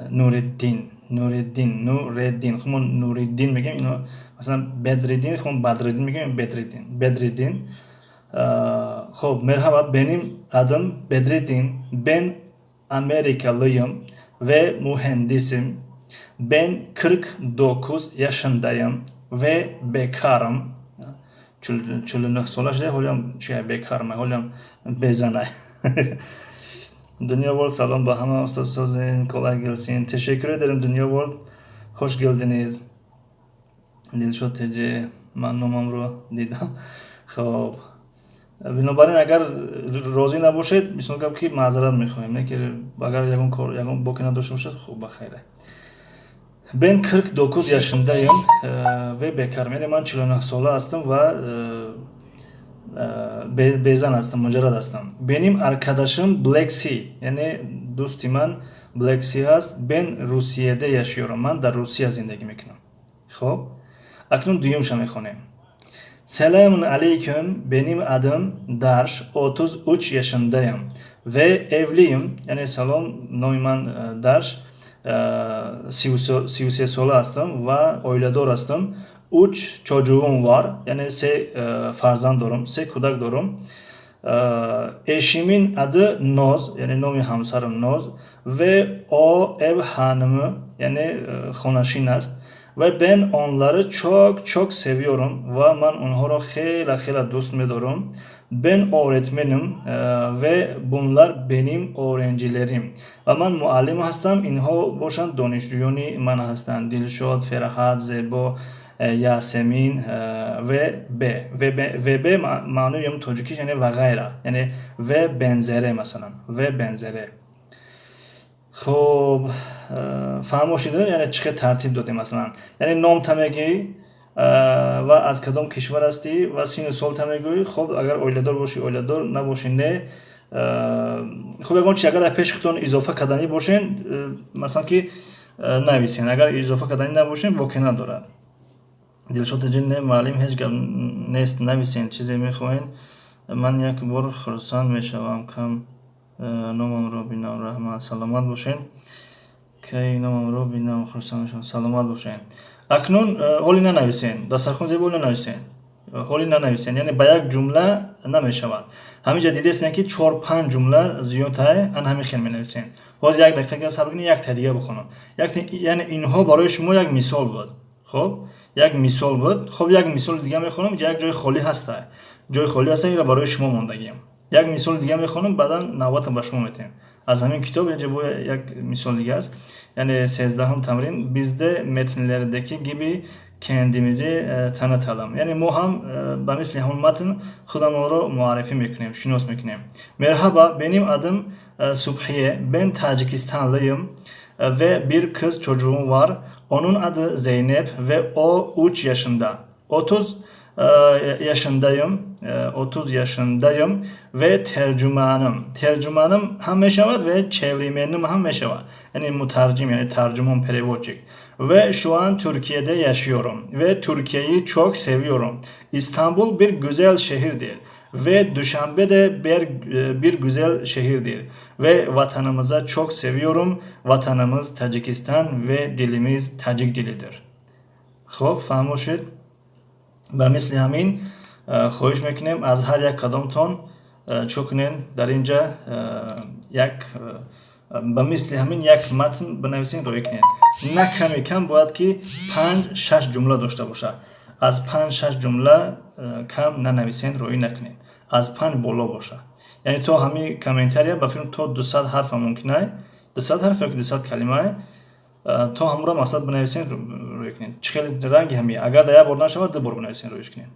Speaker 1: Нуриддин, Нуриддин, Нуреддин. Хуб, мо Нуриддин мегӯем, ино масалан Бедриддин, хуб, Бадриддин мегӯем, Бедриддин, Бедриддин. Хуб, merhaba, benim adım Bedriddin, ben Amerikalıyım ve mühendisim. Ben 49 yaşındayım ve bekarım. 49 сола шуда, ҳолиам чи бекарма, ҳолиам безанай. Дунё World, салом ба ҳама, устод созин, kolay gelsin. Teşekkür ederim, Дунё World, hoş geldiniz. Дилшод ТЖ, ман номамро дидам. Хоб, бинобар ин, агар розӣ набошед, бисёр гап ки маъзарат мехоҳем, не ки агар ягон кор, ягон боке надошта бошад, хуб, ба хайре. Ben 49 yaşındayım ve bekarım. Яъне ман 49 сола ҳастам ва безан ҳастам, муҷаррад ҳастам. Benim arkadaşım Black Sea, яъне дӯсти ман Black Sea ҳаст. Ben Rusya'da yaşıyorum. Ман дар Русия зиндагӣ мекунам. Хоб, акнун дуюмша мехонем. Selamun aleyküm, benim adım Darş, 33 yaşındayım ve evliyim. Яъне салом, номи ман Дарш, 33 сола ҳастам ва оиладор ҳастам. Üç çocuğum var, яъне се фарзанд дорам, се кӯдак дорам. Eşimin adı Noz, яъне номи ҳамсарам Ноз, ve o ev hanımı, яъне хонашин аст. Ve ben onları çok çok seviyorum, ва ман онҳоро хеле хеле дӯст медорам. Ben öğretmenim ve bunlar benim öğrencilerim. Ва ман муаллим ҳастам, инҳо бошанд донишҷӯёни ман ҳастанд: Дилшод, Фарҳад, Зебо, Ясемин ve б. Ve б маънои ям тоҷикиш яъне ва ғайра, яъне ve benzeri, масалан, ve benzeri. Хуб, фаҳмо шуда, яъне чӣ хел тартиб додем, масалан, яъне номта мегӯӣ ва аз кадом кишвар ҳастӣ ва сину солта мегӯӣ. Хуб, агар оиладор бошӣ, оиладор набошӣ, не. Хуб, ягон чи агар пеши худтон изофа карданӣ бошен, масалан, ки нависен, агар изофа карданӣ набошен, боке надорад. Дилшод ТЖ, не, муаллим, ҳеҷ гап нест, нависен, чизе мехоҳед, ман як бор хурсанд мешавам, кам номамро бинам. Раҳмат, саломат бошед. Кай номамро бинам, хурсанд мешавам. Саломат бошед. Акнун ҳоли нанависен, дастархон зебо нанависен, ҳоли нанависен, яъне ба як ҷумла намешавад. Ҳаминҷа дидестен, ки 4-5 ҷумла зиёдтай, ан ҳамин хел менависен. Ҳозир як дақиқа сабр кунед, якта дига бихонам. Яъне инҳо барои шумо як мисол буд. Хоб, як мисол буд. Хоб, як мисоли дига мехонам, инҷа як ҷои холӣ ҳаста. Ҷои холӣ ҳаста, инро барои шумо мондагиам. Як мисоли дига мехонам, баъдан навбатам ба шумо метиҳем. Аз ҳамин китоб инҷа бо як мисол дига аст. Яъне 13-ҳум тамрин. Biz de metinlerdeki gibi kendimizi tanıtalım. Яъне мо ҳам ба мисли ҳамон матн худамонро муаррифӣ мекунем, шинос мекунем. Merhaba, benim adım Subhiye. Ben Tacikistanlıyım ve bir kız çocuğum var. Onun adı Zeynep ve o 3 yaşında. 30 yaşındayım. 30 yaşındayım ve tercümanım. Tercümanım ҳам мешавад ve çevirmenim ҳам мешавад. Яъне мутарҷим, яъне тарҷумон, переводчик. Ve şu an Türkiye'de yaşıyorum ve Türkiye'yi çok seviyorum. İstanbul bir güzel şehirdir ve Duşanbe de bir güzel şehirdir. Ve vatanımıza çok seviyorum. Vatanımız Tacikistan ve dilimiz Tacik dilidir. Хоб, фаҳмо шуд? Ба мисли ҳамин хоҳиш мекунем аз ҳар як қадомтон чӯ кунен дар инҷа як ба мисли ҳамин як матн бинависен, рӯй кунед. На ками кам бояд ки 5-6 ҷумла дошта бошад. Аз 5-6 ҷумла кам нанависен, рӯй накунед. Аз 5 боло бошад. Яъне то ҳамин комментария ба филм то 200 ҳарфа мумкинай, 200 ҳарф ёки 200 калимае, то ҳамура мақсад бинависен, рӯй кунед. Чӣ хеле ранги ҳами, агар дар як бор нашавад, ду бор бинависен, рӯйш кунед.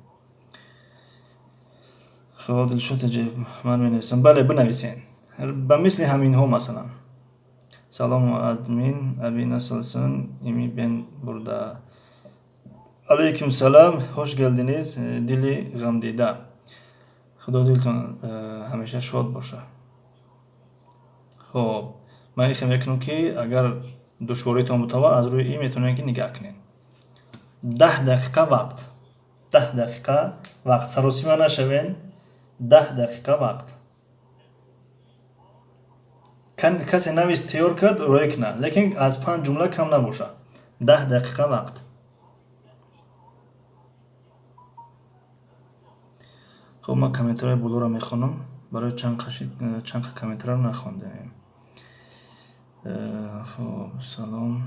Speaker 1: Хоб, Дилшод аҷиб, ман менависам. Бале, бинависен. Ба мисли ҳаминҳо масалан. Салом админ, abi nasılsın? İmi ben burada. Алейкум салам, hoş geldiniz. Дили ғамдида. Худо дилтон ҳамеша шод боша. Хоб, ман ихе мекунам, ки агар душворитон бутава, аз рӯи ин метавонед, ки нигаҳ кунед. 10 дақиқа вақт. 10 дақиқа вақт. Саросима нашавен. 10 дақиқа вақт. Касе навис тайёр кард, рӯй кунад, лекин аз 5 ҷумла кам набошад. 10 дақиқа вақт. Хоб, ман комментарияи болоро мехонам. Барои чанд комментарияро нахондем. Хоб, салом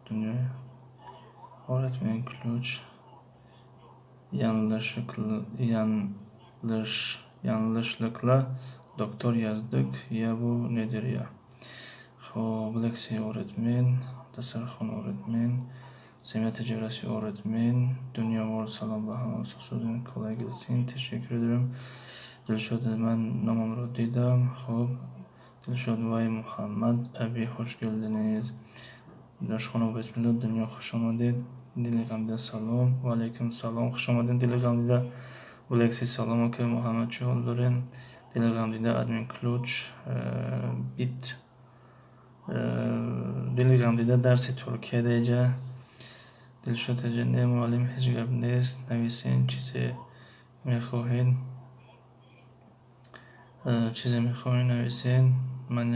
Speaker 1: дунё. Öğretmen ключ yanlışlıkla doktor yazdık ya, bu nedir ya? Хоб, лекция öğretmen, dasturxon öğretmen, Semiyat Tecrübesi öğretmen, Dünya World salam ба ҳама созин, kolay gelsin, teşekkür ederim. Dilshod, ман номамро дидам. Хоб, Dilshod вай Муҳаммад аби, хуш geldiniz. Дошхона бисмилла, дунё хуш омадед. Дили ғамдида салом. Ва алайкум салом, хуш омадед дили ғамдида. Лекси салом, ока Муҳаммад, чӣ ҳол дорен? Дили ғамдида админ ключ бит. Дили ғамдида дарси Туркия деҷа. Дилшод аҷа, не муаллим, ҳеҷ гап нест, нависен чизе мехоҳед. Чизе мехоҳед нависен. Ман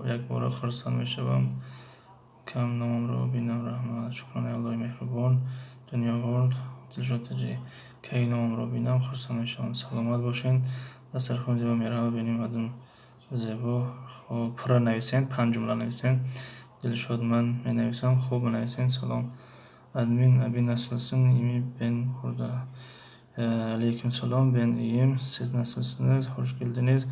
Speaker 1: якбора хурсанд мешавам. Кам номамро бинам, раҳмат. Шукрони Аллоҳи меҳрубон. Дунё World, Дилшод аҷи, кай номамро бинам, хурсанд мешавам. Саломат бошед. Дастархон зебо, мерава бинем адум зебо. Хоб, пурра нависен, 5 ҷумла нависен. Дилшод, ман менависам, хуб нависен. Салом админ, abi nasılsın? İmi ben burada. Aleyküm salam, ben iyiyim. Siz nasılsınız? Hoş geldiniz.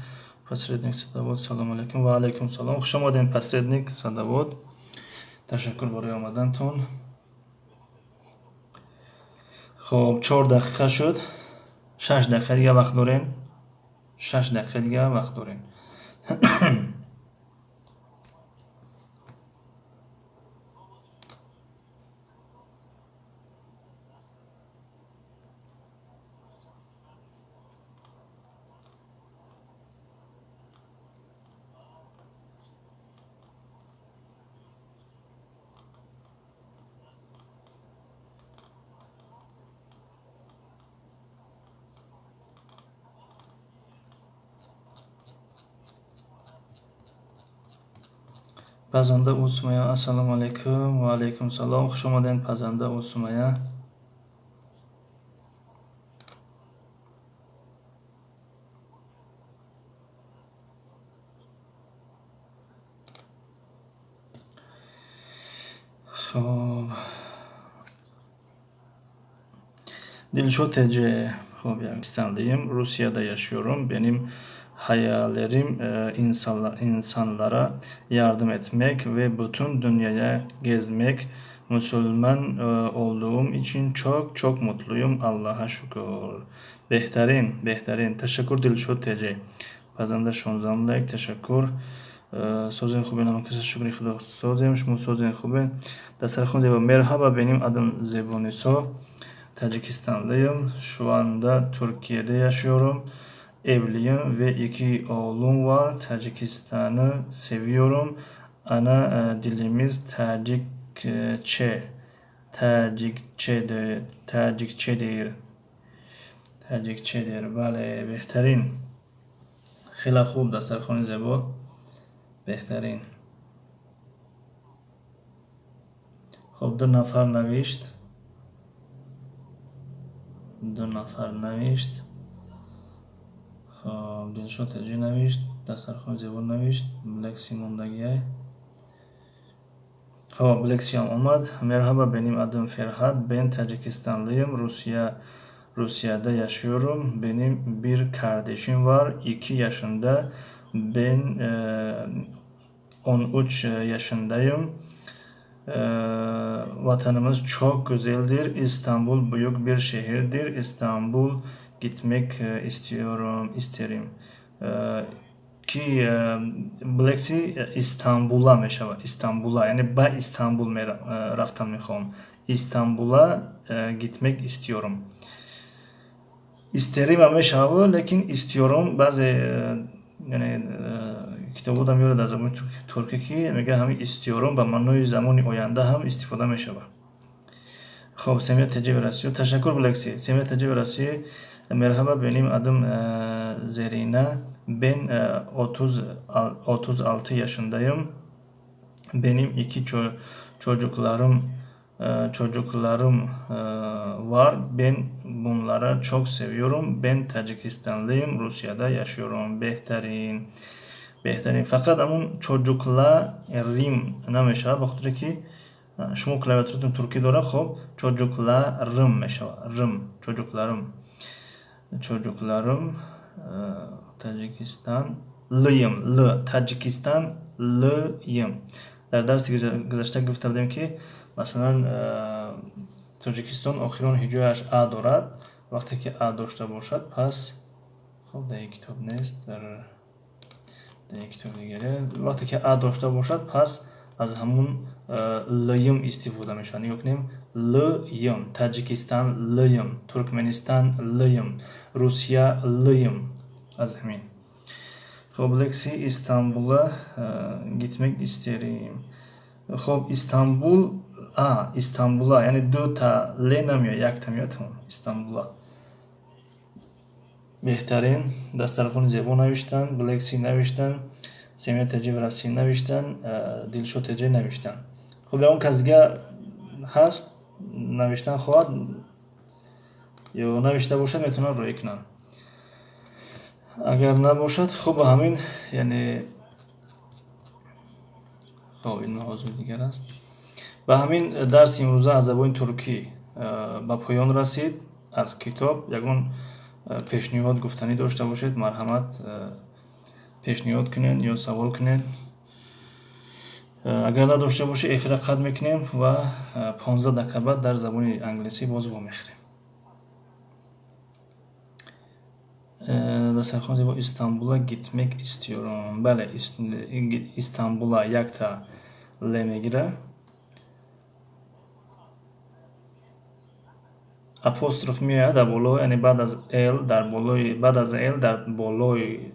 Speaker 1: Посредник Садовод, салом алейкум. Ва алейкум салом. Хуш омадем, посредник Садовод. Ташаккур барои омадантон. Хоб, 4 дақиқа шуд. 6 дақиқа дига вақт дорем. 6 дақиқа дига вақт дорем. Пазанда Усмая, ассалому алайкум. Ва алайкум салом. Хуш омадед, Пазанда Усмая. Хоб. Dilşot Ece, хоб, Pakistanlıyım. Rusya'da yaşıyorum. Benim hayallerim insanlara yardım etmek ve bütün dünyaya gezmek. Müslüman olduğum için çok çok mutluyum. Allah'a şükür. Беҳтарин, беҳтарин. Ташаккур, Дилшод ТЖ. Пазанда 16 лайк. Ташаккур. Созен хубен, ҳама каса шукри Худо созем, шумо созен хубен. Дастархон зебо. Merhaba, benim adım Zebuniso. Tacikistanlıyım. Şu anda Türkiye'de yaşıyorum. Evliyim ve 2 oğlum var. Tacikistan'ı seviyorum. Ana dilimiz Tacikçe. Tacikçedir. Tacikçedir. Tacikçedir. Бале, беҳтарин. Хеле хуб, дастархони зебо. Беҳтарин. Хуб, 2 нафар навишт. 2 нафар навишт. Хоб, Дилшод Таҷи навишт, дастархони зебо навишт, Блекси мондагиай. Хоб, Блексиам омад. Merhaba, benim adım Ferhat. Ben Tacikistanlıyım. Rusya'da yaşıyorum. Benim bir kardeşim var. 2 yaşında. Ben 13 yaşındayım. Vatanımız çok güzeldir. İstanbul büyük bir şehirdir. İstanbul gitmek istiyorum, isterim. Ki Блекси Истанбула мешавад. Истанбула, яъне ба Истанбул рафтан мехоҳам. Истанбула gitmek istiyorum. Isterim ам мешавад, лекин istiyorum баъзе яъне китобҳо меорад дар забони туркӣ, ки мегӯяд ҳамин istiyorum ба маънои замони оянда ҳам истифода мешавад. Хоб, Семья ТЖ Россия. Ташаккур, Блекси. Семья ТЖ Россия. Merhaba, benim adım Zerina. Ben 36 yaşındayım. Benim 2 çocuklarım var. Ben bunları çok seviyorum. Ben Tacikistanlıyım. Rusya'da yaşıyorum. Беҳтарин. Беҳтарин. Фақат ҳамун çocuklarим намешавад, ба хотире ки шумо клавиатуратон туркӣ дорад. Хоб, çocuklarım мешавад. Рым, çocuklarım. Çocuklarım, Таҷикистан лыйм, л, Таҷикистан лыйм. Дар дарси гузашта гуфта будем, ки масалан Тоҷикистон охирон ҳиҷояш а дорад. Вақте ки а дошта бошад, пас хоб, дар ин китоб нест, дар ин китоби дигаре. Вақте ки а дошта бошад, пас аз ҳамун лыйм истифода мешавад. Нигоҳ кунем: лыйм, Таҷикистан лыйм, Туркменистан лыйм, Русия лыйм. Аз ҳамин. Хоб, Лекси, Истанбула gitmek isterim. Хоб, Истанбул, а, Истанбула, яъне ду та л намеояд, якта меояд, тамом. Истанбула. Беҳтарин, дастархони зебо навиштан, Блекси навиштан, Семья ТЖ Россия навиштан, Дилшод ТЖ навиштан. Хуб, ягон кас дига ҳаст навиштан хоҳад ё навишта бошад, метавонад роӣ кунанд. Агар набошад, хуб, ба ҳамин, яъне хоб, ин мавзӯи дигар аст. Ба ҳамин дарси имрӯза аз забони туркӣ ба поён расид. Аз китоб ягон пешниҳод гуфтанӣ дошта бошед, марҳамат, пешниҳод кунед ё савол кунед. Агар надошта бошед, эфира қатъ мекунем ва 15 дақиқа баъд дар забони англисӣ боз вомехӯрем. Дастархон зебо, Истанбула gitmek istiyorum. Бале, Истанбула якта л мегира. Апостроф меояд дар боло, яъне баъд аз л дар болои, баъд аз л дар болои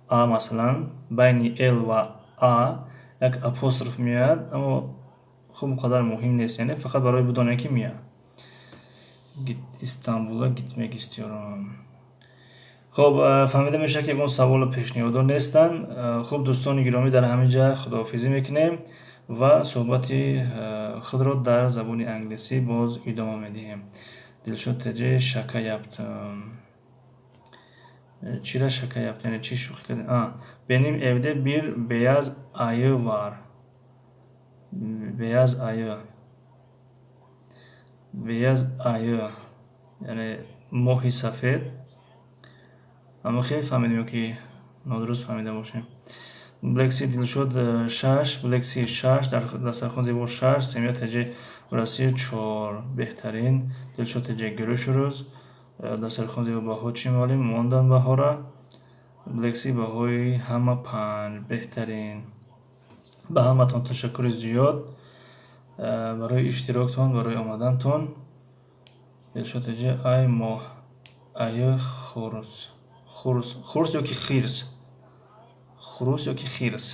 Speaker 1: а, масалан, байни л ва а як апостроф меояд, аммо хуб, он қадар муҳим нест, яъне фақат барои бидонем, ки меояд. Истанбула gitmek istiyorum. Хоб, фаҳмида мешавад, ки ягон саволу пешниҳодо нестанд. Хуб, дӯстони гиромӣ, дар ҳамин ҷа худоҳофизӣ мекунем. Ва суҳбати худро дар забони англисӣ боз идома медиҳем. Дилшод ТЖ, şaka yaptım. Чира şaka yaptım? Яъне чӣ шӯхӣ кардем? Benim evde bir beyaz ayı var. Beyaz ayı, beyaz ayı, яъне моҳи сафед. Аммо хеле фаҳмидем ё ки нодуруст фаҳмида бошем? Блекси Дилшод шаш, Блекси шаш, дар дастархон зебо шаш, Семья ТЖ Россия чор. Беҳтарин. Дилшод ТЖ, görüşürüz. Дастархон зебо, баҳо чӣ муаллим мондан баҳора. Блекси, баҳои ҳама 5. Беҳтарин. Ба ҳаматон ташаккури зиёд барои иштироктон, барои омадантон. Дилшод ТЖ, ай моҳ, ayı, хурус, хурус, хурус ё ки хирс, хурус ё ки хирс.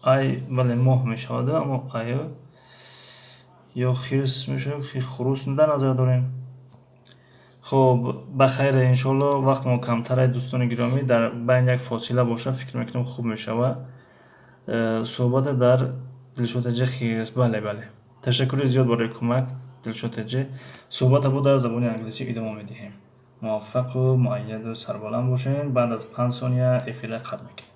Speaker 1: Ай, бале, моҳ мешавад, аммо ayı ё хирс мешавад, ки хурус дар назар дорем. Хуб, ба хайр, иншоалло. Вақтмо камтаре, дӯстони гиромӣ, дар байн як фосила бошад, фикр мекунам, хуб мешавад. Суҳбата дар Дилшод ТЖ, хирс, бале, бале. Ташаккури зиёд барои кӯмак, Дилшод ТЖ. Суҳбата бо дар забони англисӣ идома медиҳем. Муваффақу муайяду сарбаланд бошед. Баъд аз 5 сония эфира қатъ мекунем.